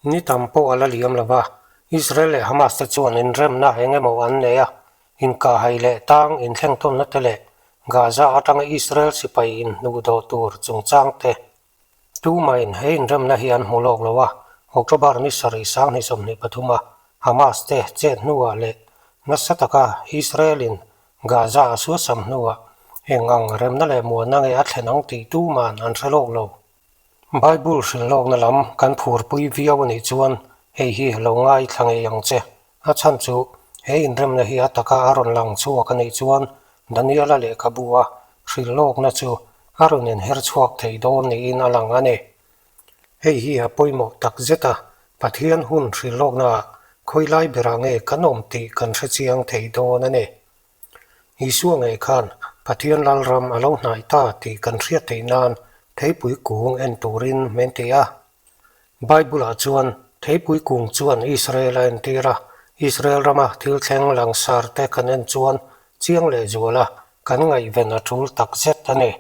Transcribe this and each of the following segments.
Ni tam pawh a la liam lo va, Israel leh Hamas te chuan inremna eng emaw an nei a, inkahhai leh tang inthleng tawnna te leh Gaza atanga Israel sipai inhnuhdawh tur chungchang te tumahin he inremna hi an hmu lawk lo a, October ni sarih 2023 a Hamas te chet hnuah leh nasa taka Israel-in Gaza a suasam hnuah eng ang remna leh muanna nge a thlen ang tih tuman an hre lawk lo. Bible hrilhlawkna lam kan phurpui viau a nih chuan hei hi lo ngaithla ngei ang che. A chhan chu he inremna hi a taka a rawn lang chhuak a nih chuan Daniela lehkhabu a hrilhlawkna chu a rawn inher chhuak thei dawn niin a lang a ni. Hei hi a pawimawh tak zet a, Pathian hun hrilhlawknaah khawilai berah nge kan awm tih kan hrechiang thei dawn a ni. Isua ngei khan Pathian Lalram a lo hnaih ta tih kan hriat theih nan theipui kung en turin min ti a. Bible-ah chuan theipui kung chuan Israel a entir a, Israel rama thil thleng langsar te kan en chuan chiang leh zuala kan ngaihven a tul takzet a ni.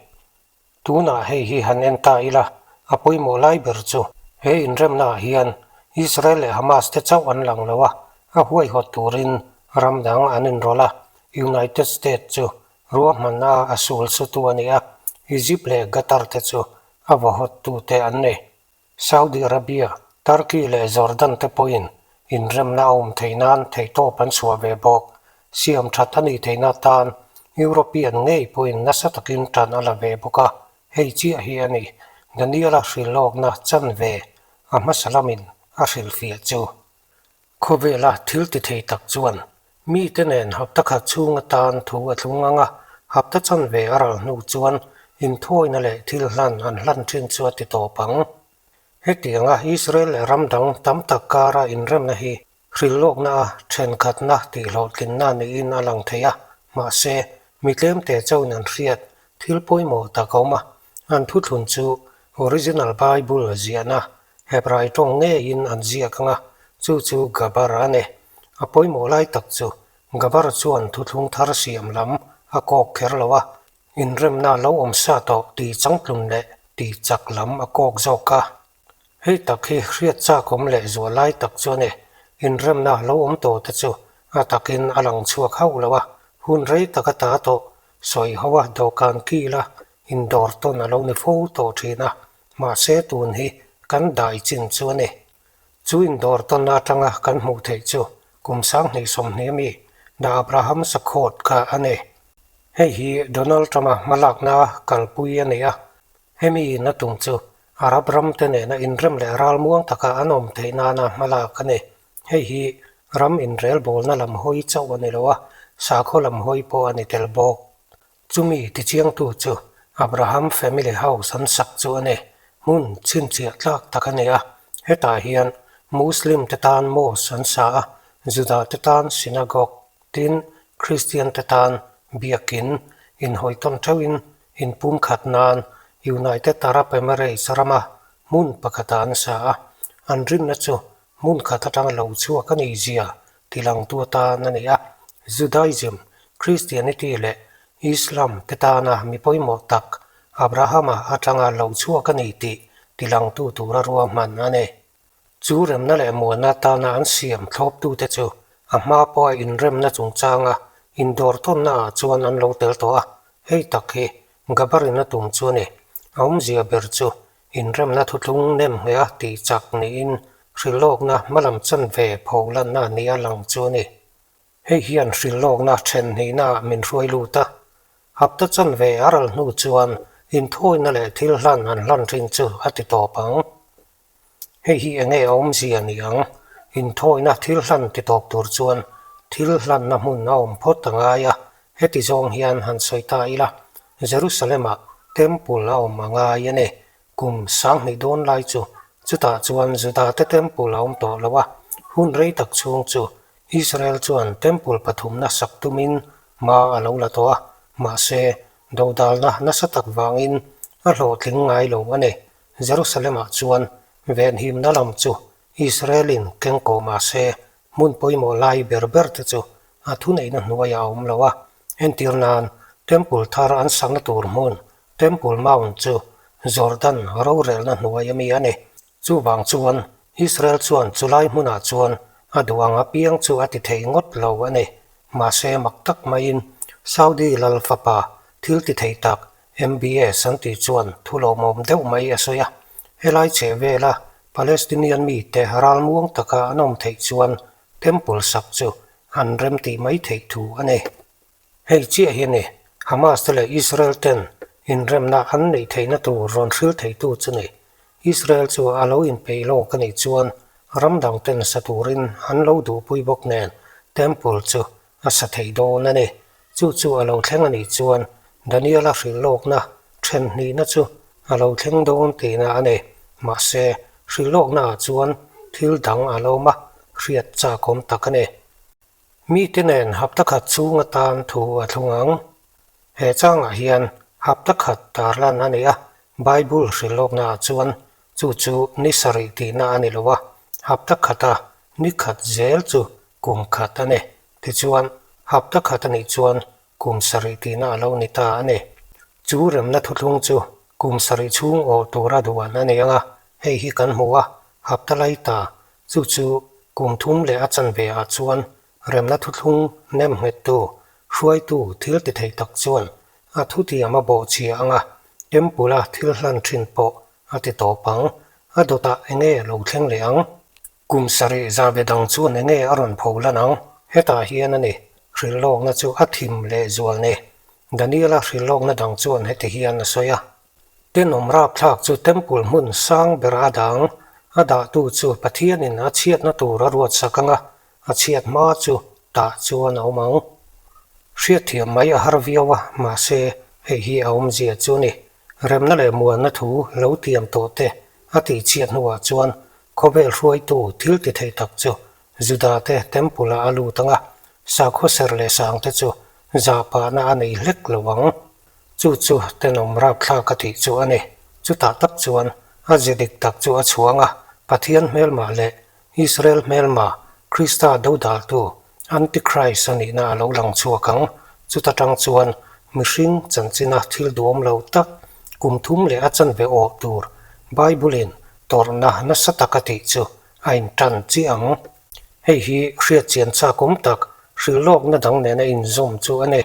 Tunah hei hi han en ta ila, a pawimawh lai ber chu he inremnaah hian Israel leh Hamas te chauh an lang lo a, a huaihawt turin ram dang an inrawlh a, United States chu ruahmanna a sul sutu a ni a, Egypt leh Qatar te chu a vawhawttute an ni. Saudi Arabia, Turkey leh Jordan te pawhin inremna a awm theih nan theihtawp an chhuah ve bawk. Siam that a nih theihna atan European ngei pawhin nasa takin tan a la ve bawk a, hei chiah hi a ni Daniela hrilhlawkna chanve a hmasa lamin a hrilhfiah chu. Khawvela thil ti thei tak chuan mite nen hapta khat chhung atan thu a thlung ang a, hapta chanve a ral hnu chuan inthawina leh thil hlan an hlan thin chu a ti tawp ang. Hetianga Israel leh ram dang tam tak kara inremna hi hrilhlawkna a thenkhatna tihhlawhtlinna niin a lang thei a, mahse, mi tlemte chauhin an hriat thil pawimawh tak a awm a, an thuthlun chu original Bible ziahna Hebrai tawng ngeiin an ziak ang a, chu chu Gabar a ni. A pawimawh lai tak chu Gabar chuan thuthlung thar siam lam a kawk kher lo a, inremna lo awm sa tawh tih changtlun leh tih chak lam a kawk zawk a. Hei tak hi hriat chak awm leh zual lai tak chu a ni. Inremna lo awm tawh te chu a takin a lang chhuak hauh lo a, hun rei tak a ta tawh, sawi ho a dawhkan kila indawr tawn a lo ni fo tawh thin a. Mahse tun hi kan dai chin chu a ni. Chu indawr tawnna atanga kan hmuh theih chu kum 2020 ami The Abraham Accord kha a ni. Hei hi Donald Trump-a hmalakna kalpui a ni a, hemi in a tum chu Arab ramte nena inrem leh ralmuang taka an awm theih nana hmalak a ni. Hei hi ram inrelbawlna lam hawi chauh a ni lo a, sakhaw lam hawi pawh a ni tel bawk. Chumi tichiangtu chu Abraham Family House an sak chu a ni. Hmun chhinchhiah tlak tak a ni a. Hetah hian Muslim te tan mosque an sa a, Juda te tan synagogue, tin Christian te tan biakin, inhawitawn theuhin inpumkhat nan United Arab Emirates rama hmun pakhatah an sa a. An rinna chu hmun khat atanga lo chhuak a nih zia tilangtu atan a ni a. Judaism, Christianity leh Islam te tana mi pawimawh tak Abrahama atanga lo chhuak a ni tih tilangtu tura ruahman a ni. Chu remna leh muanna atana an siam thlawptute chu a hma pawha inremna chungchanga indawrtawnna ah chuan an lo tel tawh a, hei tak hi Gabarina tum chu a ni. A awmzia ber chu Inremna thuthlung nem hle a tih chak niin hrilhlawkna hmalam chanve pholanna nia lang chu a ni. Hei hian hrilhlawkna then hnihnaah min hruai lut a, hapta chanve a ral hnu chuan inthawina leh thil hlan an hlan thin chu a ti tawp ang. Hei hi enge a awmzia ni ang? Inthawina thil hlan ti tawp tur chuan thil hlanna hmun a awm phawt a ngai a, heti zawng hian han sawi ta ila, Jerusalem-ah Temple a awm a ngai a ni. Kum 2000 dawn lai chu chutah chuan Judate Temple a awm tawh lo a, hun rei tak chhung chu Israel chuan Temple pathumna sak tumin hma a lo la tawh a, mahse dodalna nasa tak vangin a hlawhtling ngai lo a ni. Jerusalem-ah chuan venhimna lam chu Israel-in keng kawh mahse hmun pawimawh lai ber ber te chu a thuneihna hnuaiah a awm lo a. Entir nan, Temple thar an sakna tur hmun, Temple Mount chu Jordan rorelna hnuai ami a ni. Chuvang chuan. Israel chuan chulai hmunah chuan a duh ang apiang chu a ti thei ngawt lo a ni. Mahse mak tak maiin Saudi lal fapa thil ti thei tak MBS an tih chuan thu lawmawm deuh mai a sawi a. Helai chheh vela Palestinian mite ralmuang taka an awm theih chuan Temple sak chu an remtih mai theih thu a ni. Hei chiah hi a ni, Hamas te leh Israel ten inremna an neih theihna tur rawn hril theitu chu ni. Israel chu a lo inpeih lawk a nih chuan ram dang ten sa turin an lo duhpui bawk nen Temple chu a sa thei dawn a ni. Chu chu a lo thleng a nih chuan Daniela hrilh lawkna then hnihna chu a lo thleng dawn tihna a ni. Mahse, hrilh lawknaah chuan thil dang a lo awm a, hriat chakawm tak a ni. Mite nen hapta khat chhung atan thu a thlung ang. He changah hian hapta khat tarlan a ni a, Bible hrilh lawknaah chuan chu chu ni sarih tihna a ni lo a, hapta khata ni khat zel chu kum khat a ni. Tichuan, hapta khat a nih chuan kum sarih tihna a lo ni ta a ni. Chu remna thuthlung chu kum sarih chhung awh tura duan a ni ang a, hei hi kan hmu a, hapta lai ta Chu chu kum thum leh a chanve ah chuan remna thuthlung nem nghettu, hruaitu thil ti thei tak chuan a thutiam a bawhchhia anga Temple a thil hlan thin pawh a ti tawp ang. A dawtah enge lo thleng leh ang? Kum sarih zave dang chuan enge a rawn pho lan ang? Hetah hian a ni, hrilhlawkna chu a thim leh zual ni. Daniela hrilhlawkna dang chuan heti hian a sawi a. Tenawm rapthlak chu Temple hmun sang ber a dang, a dahtu chu Pathianin a chhiatna tur a ruatsak anga a chhiat hma chu tah chuan a awm ang. Hriatthiam mai a har viau a, mahse hei hi a awmzia chu ni. Remna leh muanna thu lo tiam tawh te a tihchhiat hnuah chuan khawvel hruaitu thil ti thei tak chu Juda te Temple ah a lut anga, sakhaw serh leh sang te chu zahpahna a nei hlek lo ang. Chu chu tenawm rapthlak a tih chu a ni. Chutah tak chuan a ze dik tak chu a chhuang a, Pathian hmelma leh Israel hmelma, Krista dodaltu, Antichrist a nihna a lo lang chhuak ang. Chuta tang chuan mihring chanchina thil duhawm lo tak, kum thum leh a chanve awh tur Bible-in tawrhna nasa tak a tih chu a intan chiah ang. Hei hi hriatchian chakawm tak, hrilhlawkna dang nena inzawm chu a ni.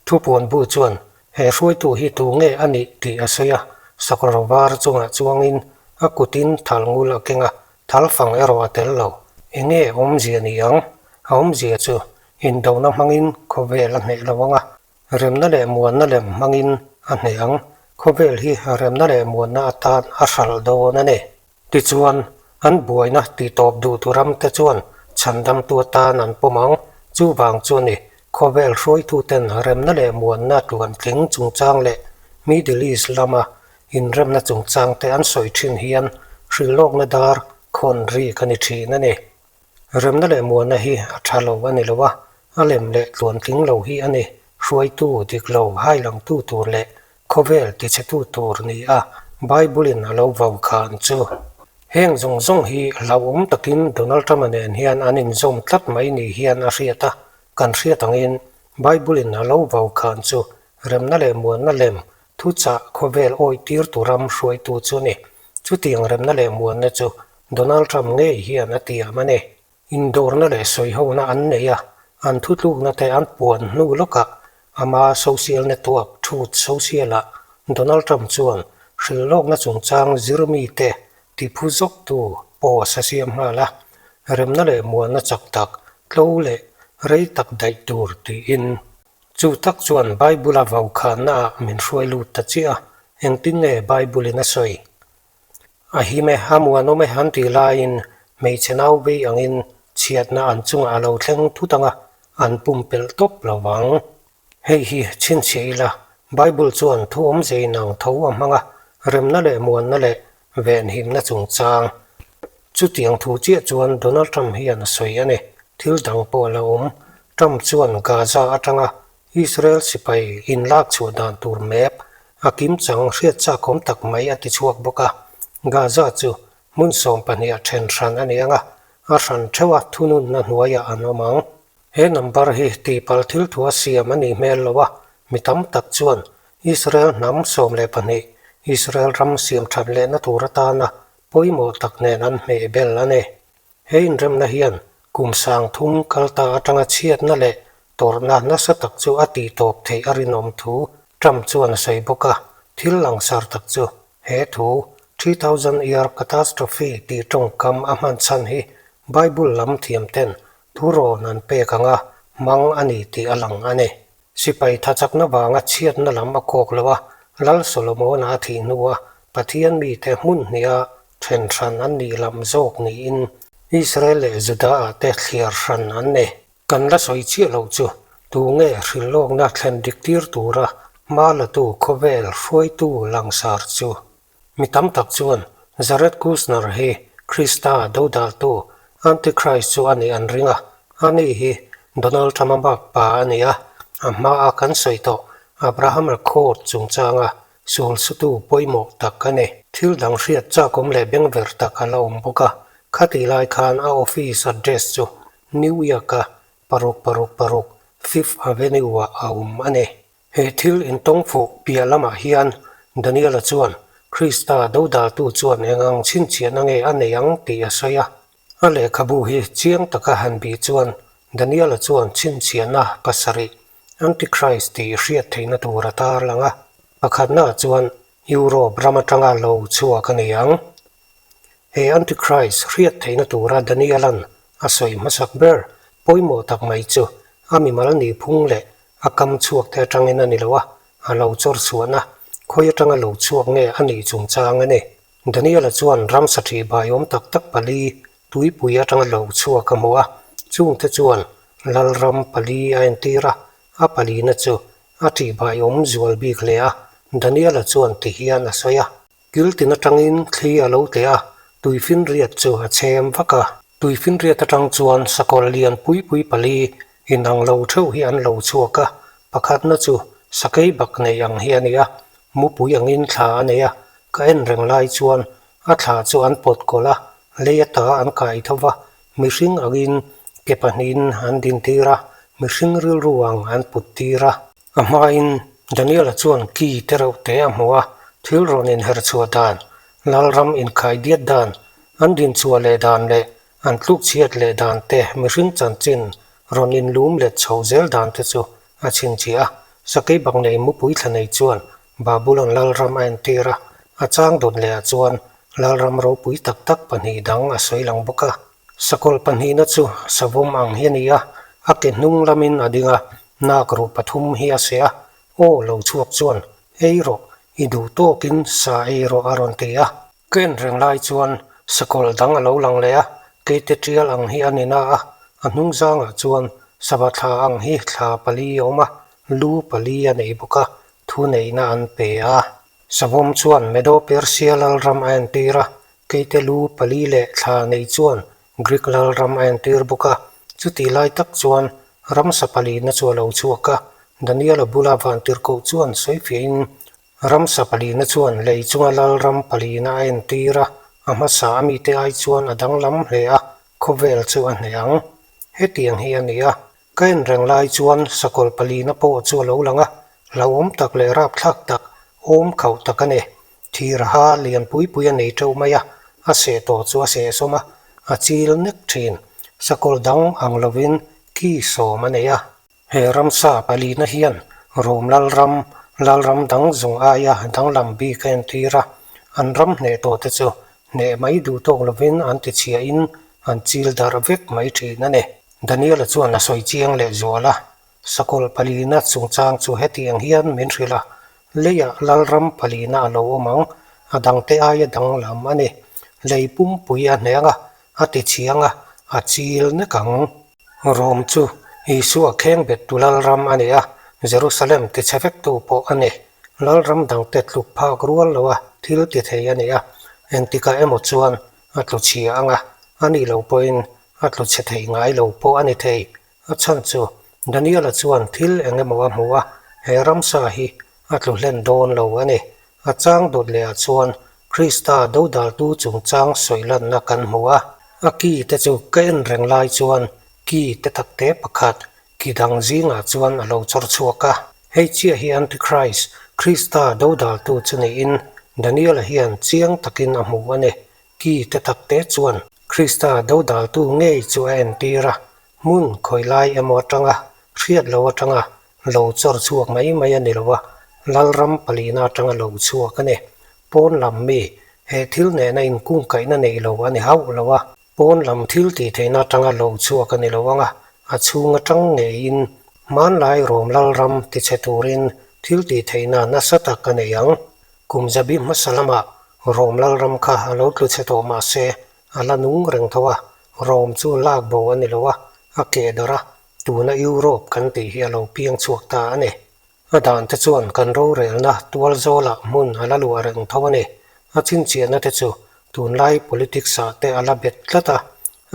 Thupuan bu chuan he hruaitu hi tu nge a nih tih a sawi a, sakawr var chungah chuangin a kutin thal ngul a keng a, thal fang erawh a tel lo. Enge awmzia ni ang? A awmzia chu indona hmangin khawvel a hneh lo ang a, remna leh muanna lem hmangin a hneh ang. Khawvel hi remna leh muanna atan a hralh dawn a ni. Tichuan, an buaina tihtawp duh tu ramte chuan chhandamtu atan an pawm ang. Chuvang chu a ni, khawvel hruaituten remna leh muanna tluantling chungchang leh Middle East lama inremna chungchangte an sawi thin hian hrilhlawkna dar khawn rik a ni thin a ni. Remna leh muanna hi a tha lo a ni lo a, a lem leh tluantling lo hi a ni. Hruaitu dik lo hailangtu tur leh khawvel tichhetu tur ni a Bible-in a lo vau khan chu. Heng zawng zawng hi hlauhawm takin Donald Trump-a nen hian an inzawm tlat mai ni hian a hriat a, kan hriat angin Bible-in a lo vau khan chu remna leh muanna lem thuchah khawvel awihtir tu ram hruaitu chu a ni. Chutiang remna leh muanna chu Donald Trump ngei hian a tiam a ni. Indawrna leh sawihona an nei a, an thutlukna te an puan hnu lawkah ama social network Truth Social-ah Donald Trump chuan hrilhlawkna chungchang zirmite tiphu zawktu post a siam nghal a, remna leh muanna chak tak, tlo leh rei tak daih tur tiin. Chu tak chuan Bible-a vaukhana-ah min hruai lut ta chiah a, engtin nge Bible-in a sawi? A him e, a muanawm e an tih laiin hmeichhe nau vei angin chhiatna an chungah a lo thleng thut ang a, an pumpelh tawp lo vang. Hei hi chhinchhiah ila, Bible chuan thu awmze inang tho a hmang a, remna leh muanna leh venhimna chungchang. Chutiang thu chiah chuan Donald Trump hian a sawi a ni. Thil dang pawh a la awm. Trump chuan Gaza atanga Israel sipai inlak chhuah dan tur map a kimchang hriat chakawm tak mai a ti chhuak bawk a. Gaza chu hmun 12 a then hran a ni ang a, a hran theuh a thununna hnuaiah an awm ang. He number hi tihpalh thil thu a siam a nih hmel lo a, mi tam tak chuan Israel hnam 12 Israel ram siam that lehna tur atana. pawimawh tak nen an hmehbel a ni. He inremna hian kum 3000 kal ta atanga chhiatna leh tawrhna nasa tak chu a tihtawp theih a rinawm thu Trump chuan a sawi bawk a, thil langsar tak chu he thu 3000 year catastrophe tih tawngkam a hman chhan hi Bible lam thiam ten thu rawn an pek anga hmang a ni tih a lang a ni. Sipai thachakna vanga chhiatna lam a kawk lo a, Lal Solomona a thih hnua Pathian mite hmun hniha then hran an nih lam zawk niin Israel leh Juda-ah te thliar hran an ni. Kan la sawi chiah loh chu tu nge hrilhlawkna thlen dik tir tura hma latu khawvel hruaitu langsar chu? Mi tam tak chuan Jared Kushner hi Krista dodaltu Antichrist chu a nih an ring a, ani hi Donald Trump-a bak pa a ni a, a hmaa kan sawi tawh Abraham Accord chungchanga sulsutu pawimawh tak a ni. Thil dang hriat chakawm leh bengver tak a la awm bawk a, khatih lai khan a office address chu New York-a 666 Fifth Avenue-ah a awm a ni. He thil intawng fuh piah lamah hian Daniela chuan Krista dodaltu chuan eng ang chhinchhiahna nge a nei ang tih a sawi a. A lehkhabu hi chiang taka han bih chuan Daniela chuan chhinchhiahna pasarih Antichrist tih hriat theihna tur a tarlang a. Pakhatnaah chuan Europe ram atanga lo chhuak a ni ang. He Antichrist hriat theihna tura Daniela'n a sawi hmasak ber pawimawh tak mai chu a mimal nihphung leh a kam chhuak te atangin a ni lo a, a lo chawr chhuahna khawi atanga lo chhuak nge a nih chungchang a ni. Daniela chuan ramsa ṭih baiawm tak tak pali tuipui atanga lo chhuak a hmu a, chungte chuan Lalram pali a entir a, a palina chu a ṭih baiawm zual bik hle a, Daniela chuan tihian a sawi a. Kil tin atangin thli a lo tleh a, tuifinriat chu a chhem vak a. Tuifinriat atang chuan sakawlh lian pui pui pali inang lo theuh hi an lo chhuak a, pakhatna chu sakei bak nei ang hi a ni a, mupui angin thla a nei a, ka en reng lai chuan a thla chu an pawt kawlh a, lei ata an kai tho va, mihring angin ke pahnihin an dintir a, mihring rilru ang an put tir a. A hmain Daniela chuan ki te reuh te a hmu a, thil rawn inher chhuah dan, Lalram inkhai diat dan, an dinchhuah leh dan leh an tlukchhiat leh dan te mihring chanchin rawn inlum let chho zel dan te chu a chhinchhiah a. Sakei bak nei mupui thla nei chuan Babulon Lalram a entir a, a chang dawt lehah chuan Lalram ropui tak tak pahnih dang a sawi lang bawk a. Sakawlh pahnihna chu savawm ang hi a ni a, a ke hnung lamin a ding a, Nak ruh pathum hi a seh a, aw lo chhuak chuan, Ei rawh, i duh tawkin sa ei rawh a rawn ti a. Ka en reng lai chuan sakawlh dang a lo lang leh a, keite tial ang hi a ni na a, a hnung zangah chuan sava thla ang hi thla pali a awm a, lu pali a nei bawk a, thu neihna an pe a. Savawm chuan Medo-Persia lalram a entir a, keite lu pali leh thla nei chuan Greek lalram a entir bawk a, chutih lai tak chuan ramsa palina chu a lo chhuak a. Daniela bula vantirhkoh chuan sawifiahin ramsa palina chuan lei chunga lalram palina a entir a, a hmasa a mite ai chuan a danglam hle a, khawvel chu a hneh ang. Hetiang hi a ni a, ka en reng lai chuan sakawlh palina pawh chu a lo lang a, hlauhawm tak leh rapthlak tak, awm khauh tak a ni. Thirha lian pui pui a nei teuh mai a, a seh tawh chu a seh sawm a, a chil nek thin. Sakawlh dang ang lovin ki sawm a nei a. He ramsa palina hian Rom Lalram, Lalram dang zawng aia danglam bik a entir a, an ram hneh tawh te chu hneh mai duh tawk lovin an tichhiahin an chil darh vek mai thin a ni. Daniela chuan a sawi chiang leh zual a, Sakawlh palina chungchang chu hetiang hian min hrilh a, leiah Lalram palina a lo awm ang, a dangte aia danglam a ni. Lei pumpui a hneng a, a ti chiang a, a chil nek ang. Rom chu Isua khengbettu Lalram a ni a, Jerusalem tichhe vektu pawh a ni. Lalram dangte tluk phak rual loa thil ti thei a ni a, engtikah emaw chuan a tlu chhia ang a, a nih loh pawhin a tlu chhe thei ngai lo pawh a ni thei. A chhan chu Daniela chuan thil eng emaw a hmu a, he ramsa hi a tlu hlen dawn lo a ni. A chang dawt leh ah chuan Krista dodaltu chungchang sawi lanna kan hmu a. A ki te chu ka en reng lai chuan ki te takte pakhat ki dang zingah chuan a lo chawr chhuak a. Hei chiah hi Antichrist, Krista dodaltu chu niin Daniela hian chiang takin a hmu a ni. Ki te takte chuan Krista dodaltu ngei chu a entir a, hmun khawi lai emaw atanga hriat lo atanga lo chawr chhuak mai mai a ni lo a, Lalram palina atanga lo chhuak a ni. Pawn lam mi, he thil nena inkungkaihna nei lo a ni hauh lo a, pawn lam thil tih theihna atanga lo chhuak a ni lo ang a, a chhung atang ngeiin hmanlai Rom Lalram tichhe turin thil tih theihna nasa tak a nei ang. Kum zabi hmasa lamah Rom Lalram kha a lo tlu chhe tawh mah se, a la nung reng tho a, Rom chu lak bo a ni lo a, a keh darh a, tuna Europe kan tih hi a lo piang chhuak ta a ni. A dan te chuan kan rorelna tual zawlah hmun a la luah reng tho a ni. A chhinchhiahna te chu tunlai politics ah te a la bet tlat a,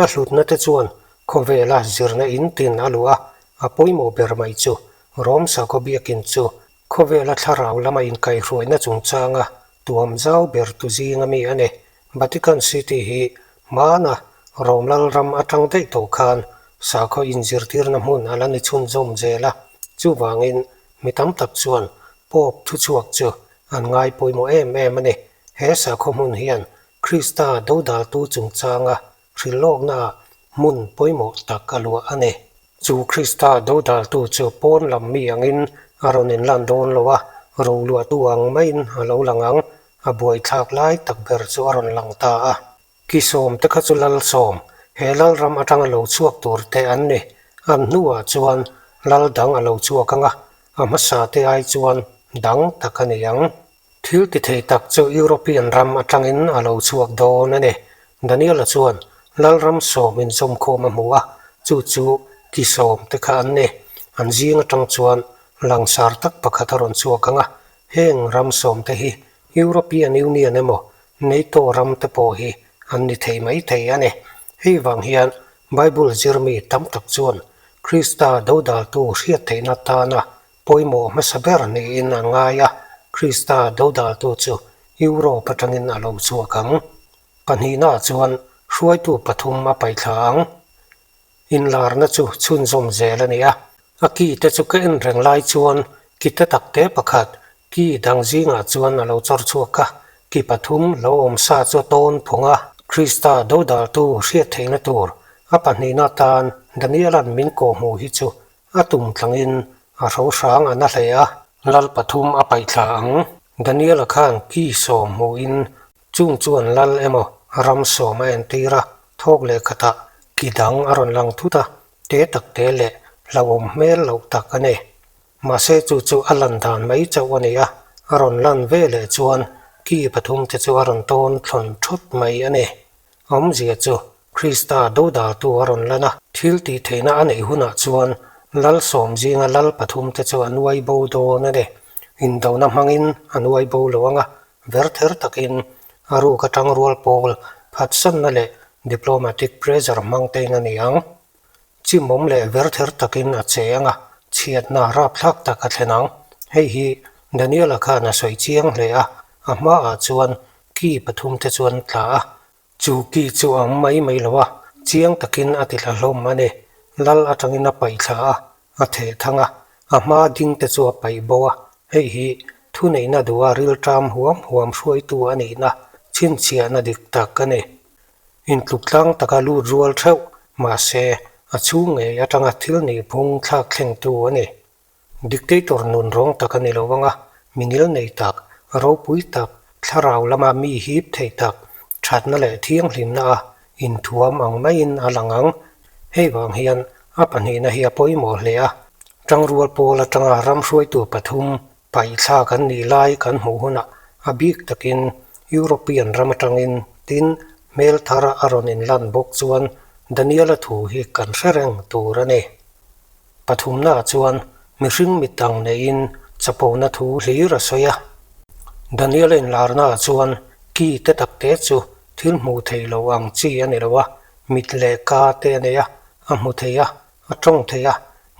a hlutna te chuan khawvela zirna in tin a luah a, a pawimawh ber mai chu Rom sakhaw biakin chu khawvela thlarau lama inkaihhruaina chungchanga tuam zau ber tu zinga mi a ni. Vatican City hi hmana Rom Lalram atang daih tawh khan sakhaw inzirtirna hmun a la ni chhunzawm zel a, chuvangin mi tam tak chuan Pope thuchhuak chu an ngai pawimawh em em a ni. He sakhaw hmun hian Krista dodaltu chungchanga hrilhlawknaah hmun pawimawh tak a luah a ni. Chu Krista dodaltu chu pawn lam mi angin a rawn inlan dawn lo a, roluahtu ang maiin a lo lang ang, a buaithlak lai tak ber chu a rawn lang ta a. Ki sawm te kha chu lal sawm, he lal ram atanga lo chhuak tur te an ni. An hnuah chuan lal dang a lo chhuak ang a, a hmasa te ai chuan dang tak a ni ang. Thil ti thei tak chu European ram atangin a lo chhuak dawn a ni. Daniela chuan Lalram sawm inzawmkhawm a hmu a, chu chu ki sawm te kha an ni. An zing atang chuan langsar tak pakhat a rawn chhuak ang a, heng ram sawm te hi European Union emaw NATO ram te pawh hi an ni thei mai thei a ni. Hei vang hian Bible zirmi tam tak chuan Krista dodaltu hriat theihna tana Pawimawh hmasa ber niin an ngai a, Krista dodaltu chu Europe atangin a lo chhuak ang. Pahnihnaah chuan hruaitu pathum a paihthla ang. Inlarna chu chhunzawm zel a ni a. A ki te chu ka en reng lai chuan ki te tak te pakhat ki dang zingah chuan a lo chawr chhuak a, ki pathum lo awm sa chu a tawn phung a. Krista dodaltu hriat theihna tur a pahnihna atan Daniela'n min kawhhmuh hi chu A tum tlangin a hro hrang a na hle a. Lal pathum a paihthla ang. Daniela khan ki sawm hmuhin chung chuan lal emaw ram sawm a entir a, thawk leh khatah ki dang a rawn lang thut a, te tak te leh hlauhawm hmel loh tak a ni. Mahse chu chu a lan dan mai chauh a ni a, a rawn lan ve leh chuan ki pathum te chu a rawn tawn thlawn thawt mai a ni. Awmzia chu Krista dodaltu a rawn lan a. Thil tih theihna a neih hunah chuan lal sawm zinga lal pathumte chu a nuai bo dawn a ni. Indona hmangin a nuai bo lo ang a, verther takin a ruk atang rual pawl phatsanna leh diplomatic pressure hmang tein a ni ang. Chimawm leh verther takin a che ang a, chhiatna rapthlak tak a thlen ang. Hei hi Daniela khan a sawi chiang hle a, a hmaah chuan ki pathumte chuan tla a, Chu ki chu a awm mai mai lo a, chiang takin a ti thla hlawm a ni. Lal atangin a paih thla a, a theh thang a, a hma ding te chu a paih bo a. Hei hi thuneihna duha rilṭam huam huam hruaitu a nihna chhinchhiahna dik tak a ni. Intluk tlang taka lut rual theuh, mahse, a chhung ngei atanga thil nihphung thlak thlengtu a ni. Dictator nun rawng tak a ni lo ang a, mi ngil nei tak, ropui tak, thlarau lama mi hip thei tak, thatna leh thianghlimna a inthuam ang maiin a lang ang. Hei vang hian a pahnihna hi a pawimawh hle a, tangrual pawl atanga ram hruaitu pathum paihthla kan nih lai kan hmuh hunah a bik takin European ram atangin tin hmel thar a rawn inlan bawk chuan Daniela thu hi kan hre reng tur a ni. Pathumnaah chuan mihring mit dang neiin chapona thu hlir a sawi a. Daniel-a inlarnaah chuan ki te tak te chu thil hmuh theih loh ang chi a ni lo a, mit leh ka te a nei a, a hmu thei a, a tawng thei a,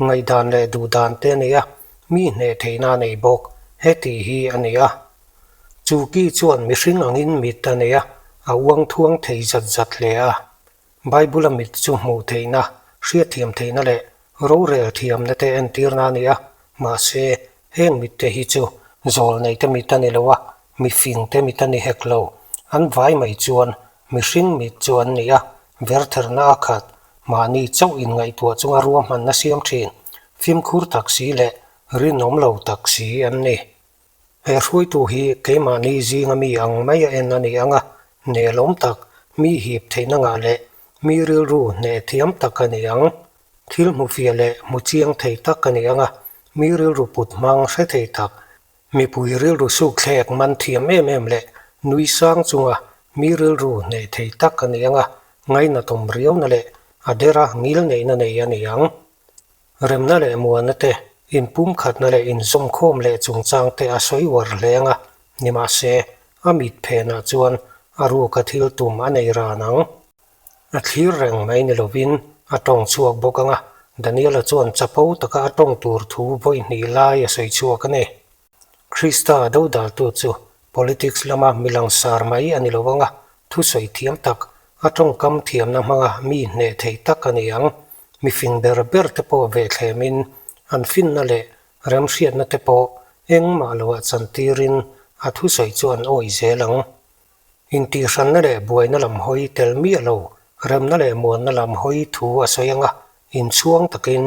ngaihdan leh duhdan te a nei a, mi hneh theihna a nei bawk, heti hi a ni a. Chu ki chuan mihring angin mit a nei a, a uang thuang thei zat zat hle a. Bible-a mit chu hmuh theihna, hriatthiam theihna leh rorel thiamna te entirna a ni a, mahse, heng mitte hi chu zawlneite mit a ni lo a, mifingte mit a ni hek lo. An vai mai chuan Mihring mit chu an ni a, vertherna a khat, mahni chauh inngaihtuah chunga ruahmanna siam thin, fimkhur tak si leh rinawm lo tak si an ni. He hruaitu hi keimahni zinga mi ang mai a en a ni ang a, nelawm tak, mi hip theihna ngah leh mi rilru hneh thiam tak a ni ang. Thil hmu fiah leh hmu chiang thei tak a ni ang a, mi rilru put hmang hre thei tak, mipui rilru sukthlek man thiam em em leh nui sang chunga mi rilru hneh thei tak a ni ang a, ngainatawm riauna leh a dera ngil neihna nei a ni ang. Remna leh muana te, inpumkhatna leh inzawmkhawm leh chungchang te a sawi uar hle ang a, nimahse, a mit phenah chuan a ruka thil tum a nei ran ang. A thlir reng mai ni lovin a tawng chhuak bawk ang a, Daniela chuan chapo taka a tawng tur thu vawi hnih lai a sawi chhuak a ni. Krista dodaltu chu politics lama mi langsar mai a ni lo ang a, thusawi thiam tak, a tawngkam thiamna hmanga mi hneh thei tak a ni ang. Mi fing ber ber te pawh ve thlemin an finna leh remhriatna te pawh engmah loah chantirin a thusawi chu an awih zel ang. Intihhranna leh buaina lam hawi tel miah lo, remna leh muanna lam hawi thu a sawi ang a, inchhuang takin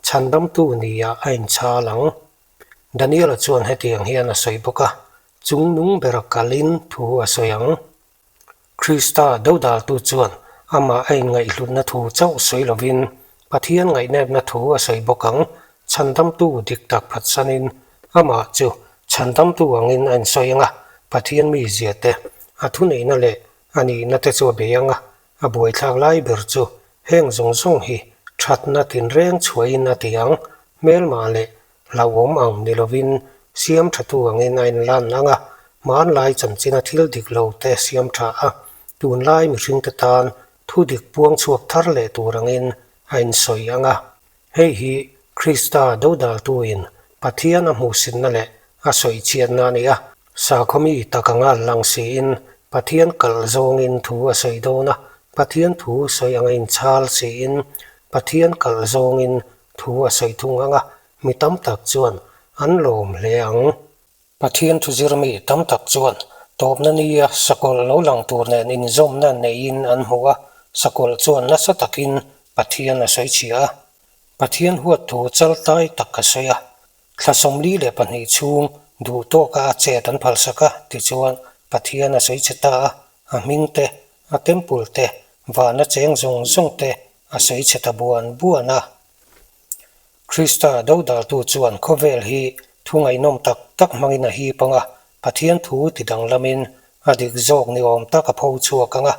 chhandamtu nia a inchhal ang. Daniela chuan hetiang hian a sawi bawk a, Chungnung bera kalin thu a sawi ang. Krista dodaltu chuan amah a inngaihhlutna thu chauh sawi lovin Pathian ngaihnepna thu a sawi bawk ang, chhandamtu dik tak phatsanin amah chu chhandamtu angin a insawi ang a, Pathian mizia te, a thuneihna leh a nihna te chu a bei ang a, a buaithlak lai ber chu heng zawng zawng hi thatna tinreng chhuahin a ti ang, hmelmah leh hlauhawm ang ni lovin siam thatu angin a inlan ang a, hmanlai chanchina thil dik lo te siam tha a, tunlai mihringte tan Thu dik puang chhuak thar leh tur angin a insawi ang a. Hei hi Krista dodaltuin Pathian a hmuhsitna leh a sawichhiatna a ni a. Sakhaw mi tak anga lang siin Pathian kalh zawngin thu a sawi dawn a, Pathian thu sawi anga inchhal siin Pathian kalh zawngin thu a sawi thung ang a, mi tam tak chuan an lawm hle ang. Pathian thu zirmi tam tak chuan tawpna nia sakawlh lo lang tur nen inzawmna neiin an hmu a, sakawlh chuan nasa takin Pathian a sawi chhia a. Pathian huat thu chal tlai tak a sawi a, thla 42 chhung duh tawka a chet an phalsak a, tichuan Pathian a sawi chhe ta a, a hming te, a temple te, vana cheng zawng zawng te a sawi chhe ta buan buan a. Krista dodaltu chuan khawvel hi thu ngaihnawm tak tak hmangin a hip ang a, Pathian thu ti danglamin a dik zawk ni awm tak a pho chhuak ang a,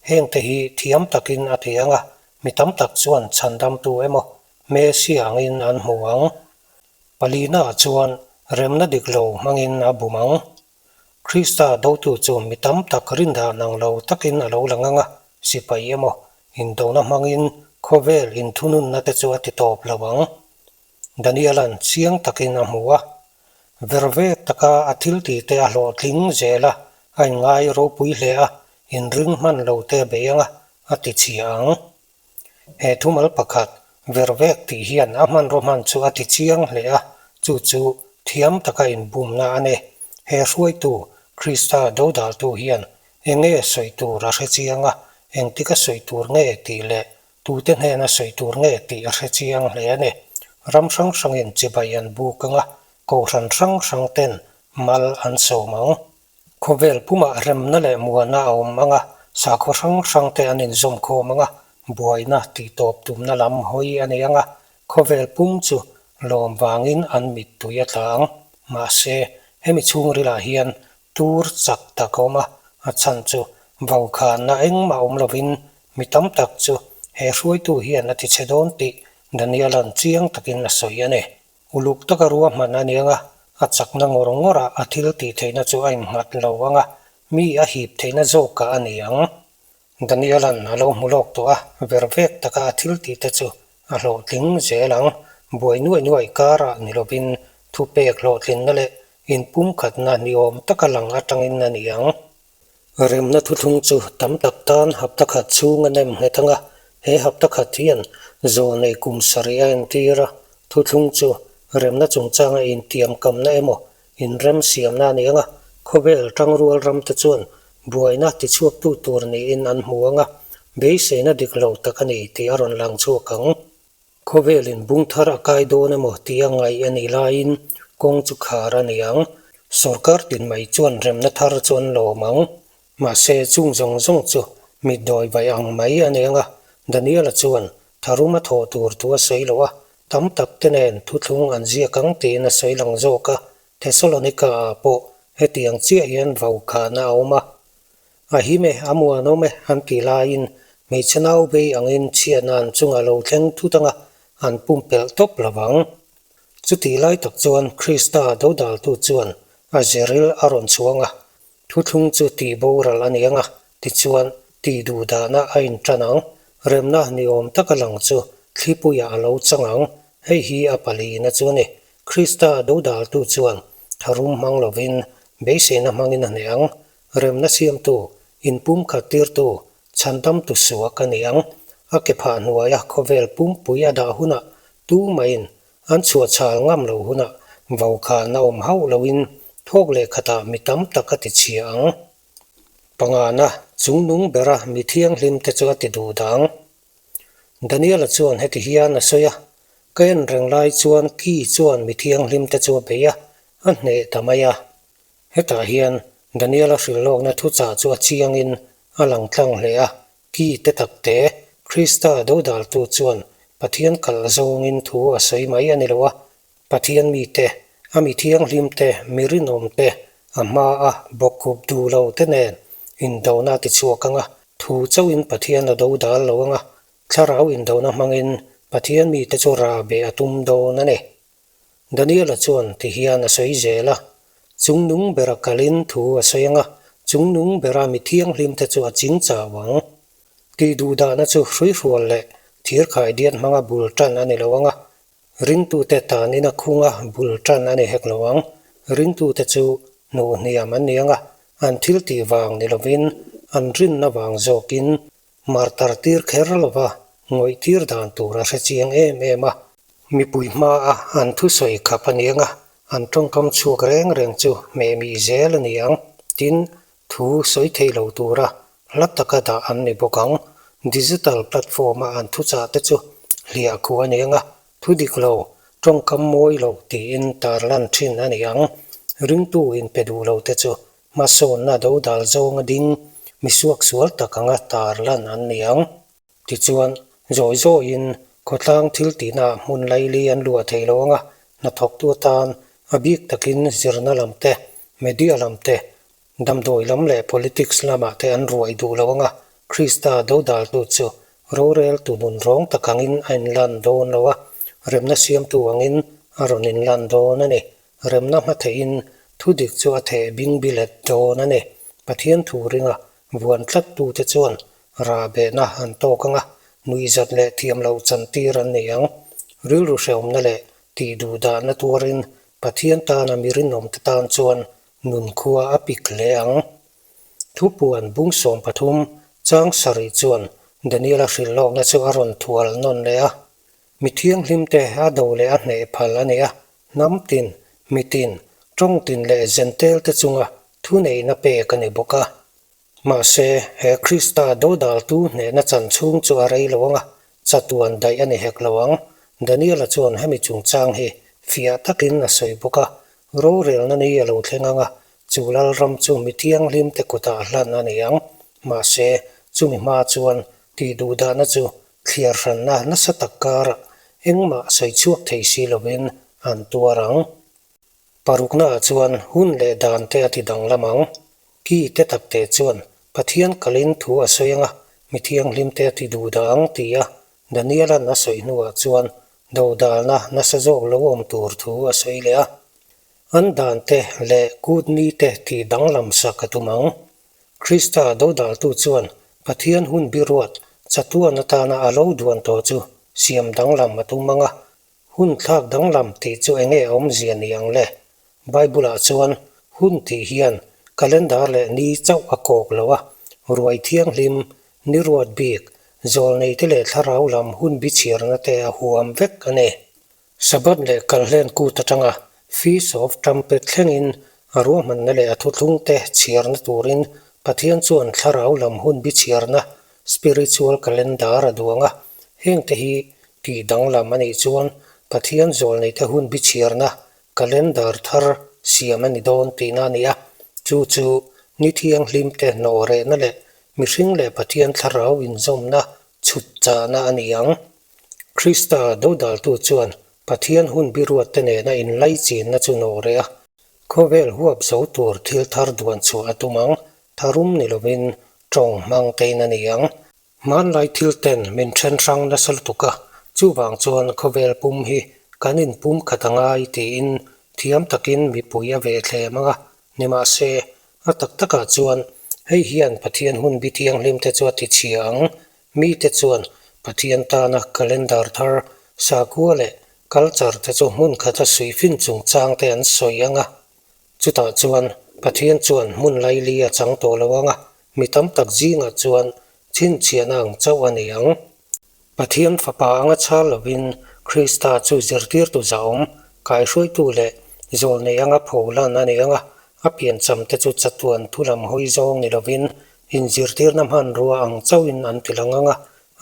hengte hi thiam takin a ti ang a, mi tam tak chuan chhandamtu emaw Messia angin an hmu ang. Palina chuan remna dik lo hmangin a bum ang. Krista dotu chu mi tam tak rindan ang lo takin a lo lang ang a, sipai emaw, indona hmangin khawvel inthununna te chu a ti tawp lo ang. Daniela'n chiang takin a hmu a, vervek taka a thiltih te a hlawhtling zel a, a inngai ropui hle a, inring hman lo te a bei ang a, a ti chhia ang. He thumal pakhat, vervek tih hian a hmanraw hman chu a ti chiang hle a, chu chu thiam taka inbumna a ni. He hruaitu, Krista dodaltu hian eng nge sawi tur a hre chiang a, engtika sawi tur nge tih leh tute hnena sawi tur nge tih a hre chiang hle a ni. Ram hrang hrangin chibai an buk ang a, kohhran hrang hrang ten mal an sawm ang. Khawvel pumah remna leh muana a awm ang a, sakhaw hrang hrang te an inzawm khawm ang a, buaina tihtawp tumna lam hawi a nei ang a, khawvel pum chu lawm vangin an mittui a tla ang. Mahse, hemi chhungrilah hian tur chak tak a awm a, a chhan chu vaukhana engmah awm lovin mi tam tak chu he hruaitu hian a tichhe dawn tih Daniela'n chiang takin a sawi a ni. Uluk taka ruahman a niang a, a chakna ngawr ngawrah a thil tih theihna chu a innghat lo ang a, mi a hip theihna zawkah a ni ang. Daniela'n a lo hmu lawk tawh a, vervek taka a thil tih te chu a hlawhtling zel ang. Buai nuai nuai karah ni lovin thupek hlawhtlinna leh inpumkhatna ni awm taka lang atangin a ni ang. Remna thuthlung chu tam tak tan hapta khat chhung a nem nghet ang a, he hapta khat hian zawnei kum sarih a entir a, thuthlung chu remna chungchanga intiamkamna emaw inremsiamna a ni ang a, khawvel tangrual ramte chuan Buaina tichhuaktu tur niin an hmu ang a, beiseina dik lo tak a ni tih a rawn lang chhuak ang. Khawvelin bung thar a kai dawn emaw tih a ngaih a nih laiin kawng chu khar a ni ang. Sorkar tin mai chuan remna thar chu an lawm ang. Mahse, chung zawng zawng chu mit dawi vaih ang mai a ni ang a, Daniela chuan tharum a thawh tur thu a sawi lo a, tam tak te nen thuthlung an ziak ang tiin a sawi lang zawk a, Thessalonica-ah pawh hetiang chiah hian vaukhahna a awm a. A him e, a muanawm e an tih laiin hmeichhe nau bei angin chhiatna an chungah lo thleng thut anga an pumpelh tawp lo vang. Chutih lai tak chuan Krista dodaltu chuan a zeril a rawn chhuang a, Thuthlung chu tih boral a ni ang a, tichuan tih duh dahna a intan ang. Remna ni awm taka lang chu thlipuiah a lo chang ang. Hei hi a palina chu a ni. Krista dodaltu chuan tharum hmang lovin beiseina hmangin a hneh ang. Remna siamtu, inpumkhat tirtu, chhandamtu suak a ni ang. A ke phah hnuaia khawvel pumpui a dah hunah tumaiin An chhuahchhal ngam loh hunah vaukhana awm hauh loin thawk leh khatah mi tam tak a ti chhia ang. Pangana, chungnung bera mi thianghlim te chu a ti duh dang. Daniela chuan heti hian a sawi a, Ka en reng lai chuan ki chuan mi thianghlim te chu a bei a, a hneh ta mai a. Hetah hian Daniela hrilhlawkna thuchah chu a chiangin a lang tlang hle a, Ki te tak te, Krista dodaltu chuan Pathian kalh zawngin thu a sawi mai a ni lo a, Pathian mite, a mi thianghlim te, mi rinawm te, a hma a bawkkhup duh lo te nen indona a tichhuak ang a, thu chauhin Pathian a dodal lo ang a, thlarau indona hmangin Pathian mite chu rahbeh a tum dawn a ni. Daniela chuan ti hian a sawi zel a, Chungnung bera kalin thu a sawi ang a, chungnung bera mi thianghlimte chu a ching chau ang. Tih duhdahna chu hruihrual leh thirkhaidiat hmanga bul tan a ni lo ang a, ringtute tanin a khunga bul tan a ni hek lo ang. Ringtute chu hnuhhniam an ni ang a, an thil tih vang ni lovin an rinna vang zawkin Martar tir kher lova ngawih tir dan tur a hre chiang em em a. Mipui hmaa an thusawi khap a ni ang a, an tawngkam chhuak reng reng chu hmehmih zel a ni ang. Tin, thu sawi thei lo tura hla taka dah an ni bawk ang. Digital platform-a an thuchah te chu hliah khuh a ni ang a, thu dik lo, tawngkam mawi lo tiin tarlan thin a ni ang. Ringtu inpe duh lo te chu Hmasawnna dodal zawnga ding mi suaksual tak anga tarlan an ni ang. Tichuan, zawi zawiin khawtlang thil tihnaah hmun laili an luah thei lo anga hnathawktu atan a bik takin zirna lam te, media lam te, damdawi lam leh politics lamah te an ruai duh lo anga Krista dodaltu chu roreltu nun rawng tak angin a inlan dawn lo a, remna siamtu angin a rawn inlan dawn a ni. Remna hma theihin thu dik chu a theh bing bilet dawn a ni. Pathian thu ringa vuan tlattute chuan rahbehna an tawk ang a, nuihzat leh thiam loh chantir an nei ang. Rilru hrehawmna leh tih duhdahna tuarin Pathian tana mi rinawmte tan chuan nunkhua a pik hle ang. Thupuan bung 13 chang sarih chuan Daniela hrilhlawkna chu a rawn thual nawn leh a. Mi thianghlimte a do leh a hneh phal a ni a, hnam tin, mi tin, tawng tin leh zentel te chunga thuneihna pek a ni bawk a. Mahse, he Krista dodaltu hnehna chan chhung chu a rei lo ang a, chatuan daih a ni hek lo ang. Daniela chuan hemi chungchang hi fiah takin a sawi bawk a, rorelna ni a lo thleng ang a, chu lalram chu mi thianghlimte kutah hlan a ni ang. Mahse, chumi hma chuan tih duhdahna chu Thliar hranna nasa tak karah engmah sawi chhuak thei si lovin an tuar ang. Paruknaah chuan hun leh dan te a ti danglam ang. Ki te tak te chuan Pathian kalin thu a sawi ang a, mi thianghlim te a ti duh dah ang ti a Daniela'n a sawi hnuah chuan dodalna nasa zawk lo awm tur thu a sawi leh a. An dan te leh kut ni te tih danglam sak a tum ang. Krista dodaltu chuan Pathian hun biruat chatuan atana a lo duan tawh chu siam danglam a tum ang a, hun thlak danglam tih chu enge awmzia ni ang le? Bible-ah chuan hun tih hian calendar leh ni chauh a kawk lo a, ruai thianghlim, ni ruat bik, zawlneite leh thlarau lam hun bichhiarna te a huam vek a ni. Sabbath leh Kalhlen kut atanga Feast of Trumpet thlengin a ruahmanna leh a thuthlungte chhiarna turin Pathian chuan thlarau lam hun bichhiarna, spiritual calendar, a duang a. Hengte hi tih danglam a nih chuan Pathian zawlneite hun bichhiarna, calendar, thar siam a ni dawn tihna a ni a. Chu chu ni thianghlimte hnawh rehna leh mihring leh Pathian thlarau inzawmna chhut chahna a ni ang. Krista dodaltu chuan Pathian hun biruatte nena inlaichinna chu nawh reh a, khawvel huap zo tur thil thar duan chhuah a tum ang, tharum ni lovin tawng hmang tein a ni ang. Hmanlai thil ten min then hrang nasa lutuk a, chuvang chuan khawvel pum hi kan inpum khat a ngai tiin thiam takin mipui a ve thlem ang a, nimahse a tak takah chuan hei hian Pathian hun bi thianghlim te chu a tichhia ang Mite chuan Pathian tana calendar thar, sakhua leh culture te chu hmun khata suihfin chungchang te an sawi ang a. Chutah chuan Pathian chuan hmun laili a chang tawh lo ang a, mi tam tak zingah chuan chhinchhiahna ang chauh a ni ang. Pathian fapa anga chhal lovin Krista chu zirtirtu zahawm, kaihruaitu leh zawlnei anga pholan a ni ang a, a piancham te chu chatuan thu lam hawi zawng ni lovin Inzirtirna hmanrua ang chauhin an ti lang ang a,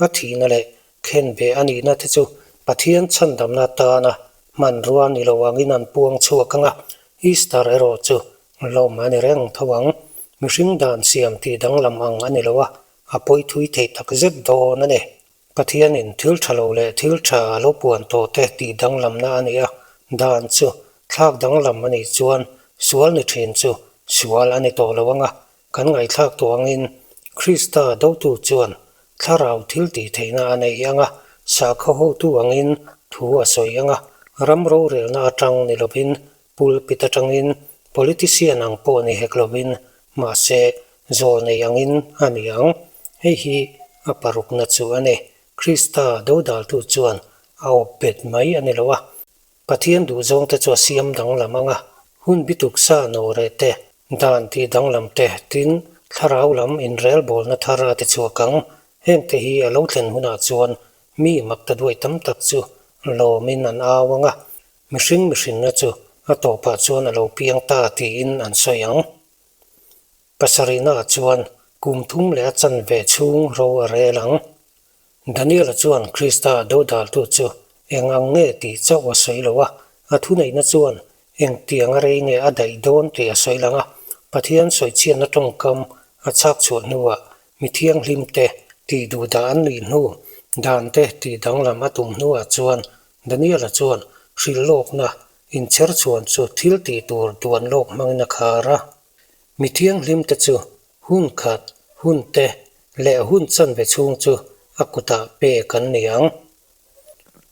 a thihna leh khen ve a nihna te chu Pathian chhandamna atana hmanrua ni lo angin an puang chhuak ang a, Easter erawh chu lawm a ni reng tho ang. Mihring dan siam tih danglam ang a ni lo a, a pawi thui theih tak zet dawn a ni. Pathianin thil tha lo leh thil tha a lo puan tawh te tih danglamna a ni a, dan chu thlak danglam a nih chuan sual ni thin chu sual a ni tawh lo ang a, kan ngaihthlak tawh angin Krista dotu chuan thlarau thil tih theihna a nei ang a, sakhaw hotu angin thu a sawi ang a, ram rorelna atang ni lovin pulpit atangin politician ang pawh ni hek lovin mahse zawlnei angin a ni ang. Hei hi a parukna chu a ni. Krista dodaltu chuan a awp bet mai a ni lo a, Pathian duhzawngte chu a siam danglam ang a, hun bituk sa nawhreh te, dan tih danglam te, tin, thlarau lam inrelbawlna thar a ti chhuak ang. Hengte hi a lo thlen hunah chuan mi makta duai tam tak chu lawmin an au ang a, mihring mihrinna chu a tawpah chuan a lo piang ta tiin an sawi ang. Pasarihnaah chuan kum thum leh a chanve chhung ro a rel ang. Daniela chuan Krista dodaltu chu eng ang nge tih chauh a sawi lo a, a thuneihna chuan engtiang a rei nge a daih dawn tih a sawi lang a. Pathian sawichhiatna tawngkam a chhak chhuah hnuah mi thianghlimte tih duhdah an nih hnu, dante tih danglam a tum hnuah chuan Daniela chuan hrilhlawkna inchher chhuan chu thil tih tur duan lawk hmangin a khar a. Mi thianghlimte chu hun khat, hun te leh hun chanve chhung chu a kutah pek an ni ang.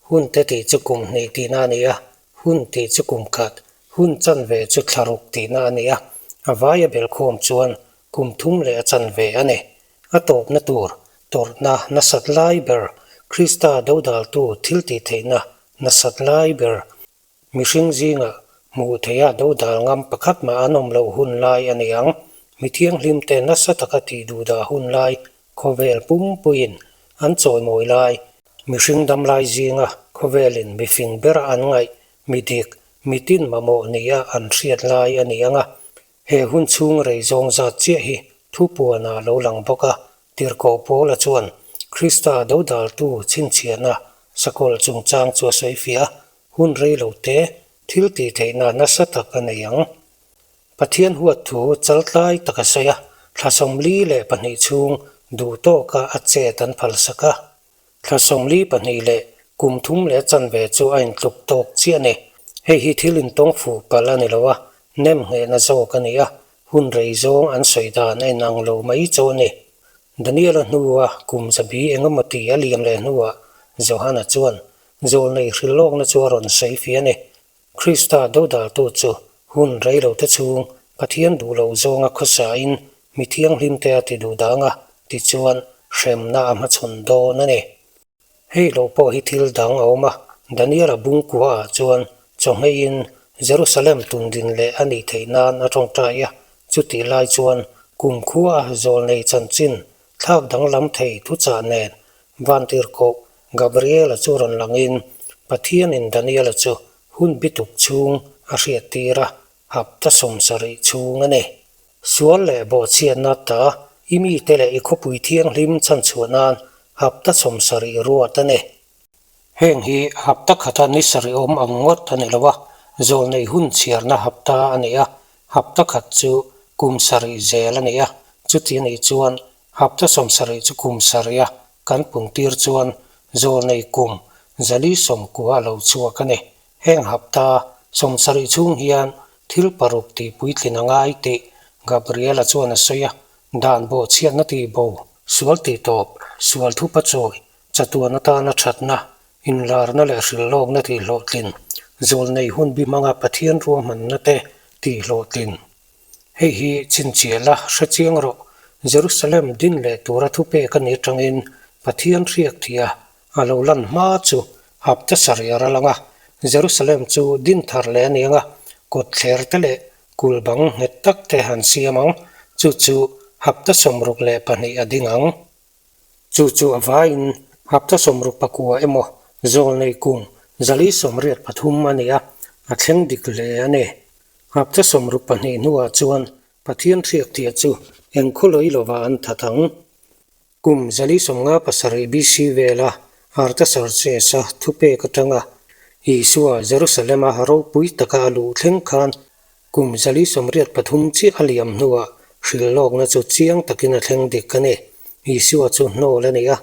Hun te tih chu kum hnih tihna a ni a, hun tih chu kum khat, hun chanve chu thla ruk tihna a ni a, a vaia belhkhawm chuan kum thum leh a chanve a ni. A tawpna tur, tawrhna nasat lai ber, Krista dodaltu thiltihtheihna nasat lai ber, Mihring zingah hmuh theiha dodal ngam pakhat mah an awm loh hun lai a ni ang. Mi thianghlimte nasa taka tih duhdah hun lai khawvel pumpuiin an chawimawi lai. Mihring damlai zinga khawvelin mifing bera an ngaih, mi dik, mitin mamawh nia an hriat lai a ni ang a. He hun chhung rei zawng zat chiah hi thupuanah a lo lang bawk a, Tirhkoh Paula chuan Krista dodaltu chhinchhiahna sakawlh chungchang chu a sawi fiah a, Hun rei lo te, thil tih theihna nasa tak a nei ang. Pathian huat thu chaltlai tak a sawi a, thla 42 chhung duh tawka a chet an phalsak a. Thla 42 leh kum thum leh chanve chu a intluk tawk chiah a ni. Hei hi thil intawng fuh palh a ni lo a, nem nghehna zawk a ni a, hun rei zawng an sawi dan a inang lo mai chauh a ni. Daniel-a hnua kum zabi engemaw ti a liam leh hnuah Johana chuan Zawlnei hrilhlawkna chu a rawn sawi fih a ni. Krista dodaltu chu hun reilote chhung Pathian duh lo zawnga khawsain mi thianghlimte a ti duh dang a, tichuan hremna a hmachhawn dawn a ni. Hei lo pawh hi thil dang a awm a, Daniel-a bungkuaah chuan chawhmeiin Jerusalem tundin leh a nih theih nan a tawngtai a, chutih lai chuan kumkhua zawlnei chanchin thlak danglam thei thuchah nen Vantirhkoh Gabriela chu rawn langin Pathianin Daniela chu hun bituk chhung a hriattir a, hapta 70 chhung a ni. Sual leh bawhchhiatna ta i mite leh i khawpui thianghlim chhanchhuah nan hapta 70 ruat a ni. Heng hi hapta khata ni sarih awm ang ngawt a ni lo a, zawlnei hun chhiarna hapta a ni a, hapta khat chu kum sarih zel a ni a, chuti a nih chuan hapta 70 chu kum sarih a kan puntir chuan zawlnei kum 490 a lo chhuak a ni. Heng hapta 70 chhung hian thil paruk tih puitlin a ngai tih Gabriela chuan a sawi a, dan bawhchhiatna tih bo, sual tih tawp, sual thupa chawi, chatuan atana thatna, inlarna leh hrilhlawkna tih hlawhtlin, zawlnei hun bi hmanga Pathian ruahmanna te tih hlawhtlin. Hei hi chhinchhiah la hre chiang rawh, Jerusalem din leh tura thupek a ni atangin Pathian hriak thih a, a lo lan hma chu hapta sarih a ral ang a, Jerusalem chu din thar leh a ni ang a, kawtthler te leh kul bang nghet tak te han siam ang, chu chu hapta 62 a ding ang. Chu chu a vaiin hapta 64 emaw zawlnei kum 483 a ni a, a thleng dik hle a ni. Hapta 62 hnuah chuan Pathian hriak tih chu eng khawlawi lovah an that ang. Kum 457 BC vela Artaxerxes-a thupek atanga Isua Jerusalem-a ropui taka a luh thleng khan Kum 483 chiah a liam hnuah hrilhlawkna chu chiang takin a thleng dik a ni. Isua chu hnawl a ni a,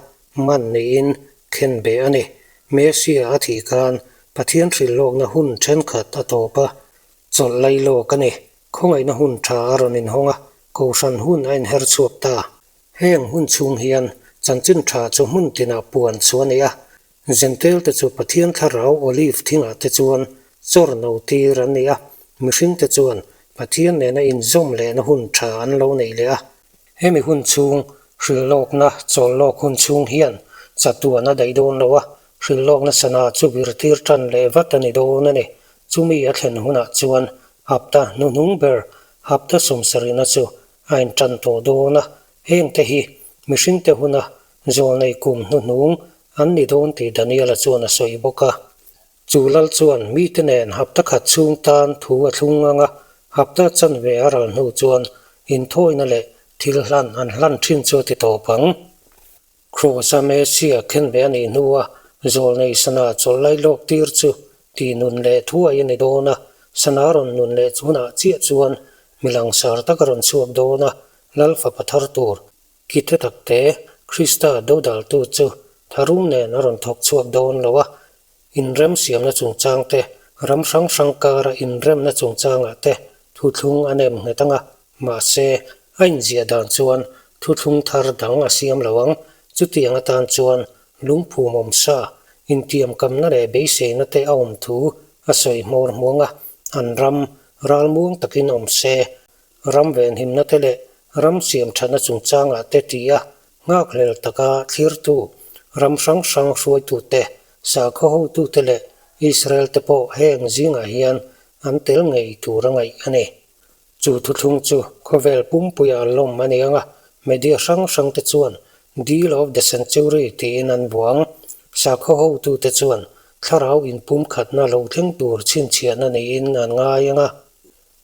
man niin khen beh a ni. Mesia a thih khan Pathian hrilhlawkna hun thenkhat a tawp a, chawlh lailawk a ni. Khawngaihna hun tha a rawn inhawng a, kohhran hun a inher chhuak ta. Heng hun chhung hian chanchin tha chu hmun tinah puan chu a ni a, Jentail te chu Pathian thlarau olive thingah te chuan chawr no tir an ni a, mihring te chuan Pathian nena inzawm lehna hun tha an lo nei leh a. Hemi hun chhung, hrilhlawkna chawllawk hun chhung hian chatuan a daih dawn lo a, hrilhlawkna sana chu vir tir tan leh vat a ni dawn a ni. Chumi a thlen hunah chuan hapta hnuhnung ber, hapta 70na chu a intan tawh dawn a, hengte hi mihringte huna zawlnei kum hnuhnung an ni dawn tih Daniela chuan a sawi bawk a. Chu lal chuan mite nen hapta khat chhung tan thu a thlung ang a, hapta chanve a ral hnu chuan inthawina leh thil hlan an hlan thin chu a ti tawp ang. Kraws-a Mesia khen ve a nih hnua zawlnei sana chawlh lai lawk tir chu tih nun leh thuai a ni dawn a, sana rawn nun leh hunah chiah chuan mi langsar tak a rawn chhuak dawn a, lal fapa thar tur Kite takte, Krista dodaltu chu tharum nen a rawn thawk chhuak dawn lo a, inrem siamna chungchang te, ram hrang hrang kara inremna chungchangah te thuthlung a nem nghet ang a, mahse, a inziah dan chuan thuthlung thar dang a siam lo ang. Chutiang atan chuan lungphum awm sa, intiamkamna leh beiseina te a awm thu a sawi hmawr hmuang a, an ram ralmuang takin awm se, Ram venhimna te leh ram siam thatna chungchangah te ti a nghakhlel taka thlirtu ram hrang hrang hruaitute, sakhaw hotute leh Israel te pawh heng zingah hian an tel ngei tur a ngaih a ni. Chu thuthlung chu khawvel pumpuia lawm a ni ang a, media hrang hrang te chuan Deal of the Century tiin an buang. Sakhaw hotute chuan thlarau inpumkhatna lo thleng tur chhinchhiahna niin an ngai ang a.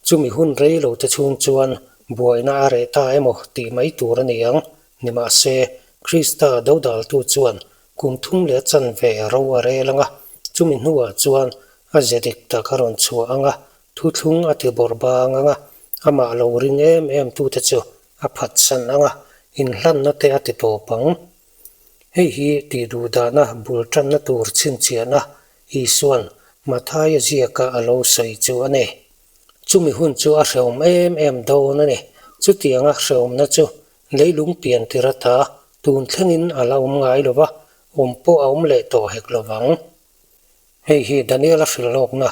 Chumi hun rei lo te chhung chuan buaina a reh ta emaw tih mai tur a ni ang. Nimahse, Krista dodaltu chuan kum thum leh chanve ro a rel ang a, chumi hnuah chuan a ze dik tak a rawn chhuah ang a, thuthlung a ti bawrh bang ang a, amah lo ring em em tute chu a phatsan ang a, inhlanna te a ti tawp ang. Hei hi tih duh dahna bul tanna tur chhinchhiahna Isua'n Mathaia ziaka a lo sawi chu a ni. Chumi hun chu a hrehawm em em dawn a ni. Chutianga hrehawmna chu leilung pian tir ata tun thlengin a la awm ngai lo va, awm pawh a awm leh tawh hek lo vang. Hei hi Daniela hrilhlawkna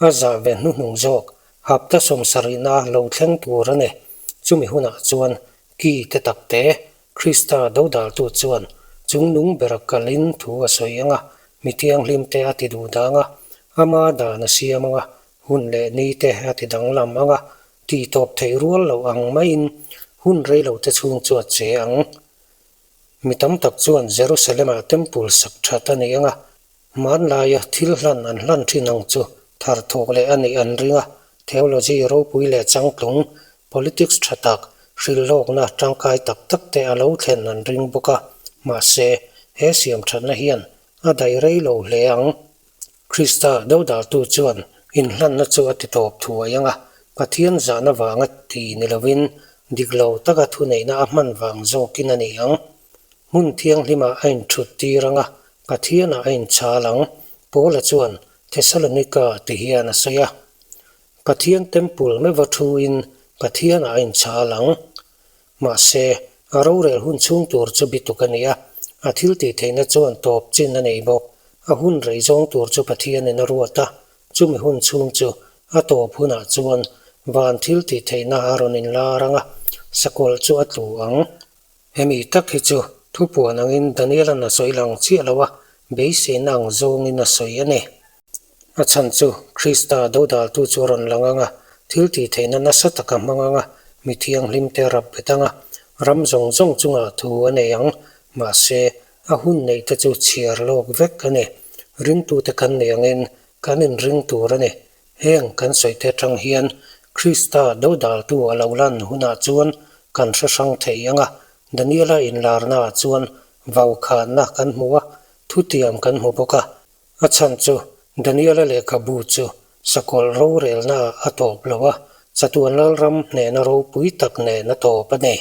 a zah ve hnuhnung zawk hapta 70na lo thleng tur a ni. Chumi hunah chuan ki te tak te Krista dodaltu chuan chungnung bera kalin thu a sawi ang a, mi thianghlim te a ti duh dang a, ama dan a siam ang a, hun leh ni te a ti danglam ang a, tih tawp theih rual loh ang maiin hun rei lo te chhung chu a che ang. Mi tam tak chuan Jerusalem-ah temple sak that a ni ang a, hmanlaia thil hlan an hlan thin ang chu thar thawk leh a nih an ring a, theology ropui leh changtlung. Politics tha tak, hrilhlawkna tangkai tak tak te a lo thlen an ring bawk a, mahse, he siamthatna hian a daih rei lo hle ang. Krista dodaltu chuan inhlanna chu a ti tawp thuai ang a, Pathian zahna vanga ti ni lovin dik lo taka thuneihna a hman vang zawkin a ni ang. Hmun thianghlimah a inthut tir ang a, Pathianah a inchhal ang, Paula chuan Thessalonika ti hian a sawi a. Pathian temple meuha thuin Pathianah a inchhal ang. Mahse, a rorel hun chhung tur chu bituk a ni a, a thil tih theihna chuan tawp chin a nei bawk. A hun rei zawng tur chu Pathianin a ruat a, chumi hun chhung chu a tawp hunah chuan van thil tih theihna a rawn inlar ang a, sakawlh chu a tlu ang. Hemi tak hi chu thupuan angin Daniel-a'n a sawi lang chiah lo a, beiseina ang zawngin a sawi a ni. A chhan chu Krista dodaltu chu a rawn lang ang a, thil tih theihna nasa taka hmang ang a, mi thianghlimte rap bet ang a, ram zawng zawng chungah thu a nei ang. Mahse, a hun neihte chu chhiar lawk vek a ni. Ringtute kan nei angin kan inring tur a ni. Heng kan sawite atang hian Krista dodaltu a lo lan hunah chuan kan hre hrang thei ang a, Daniela inlarnaah chuan vaukhanna kan hmu a, thutiam kan hmu bawk a. A chhan chu Daniela lehkhabu chu sakawlh rorelnaah a tawp lo a, chatuan lalram hnehna ropui tak nen a tawp a ni.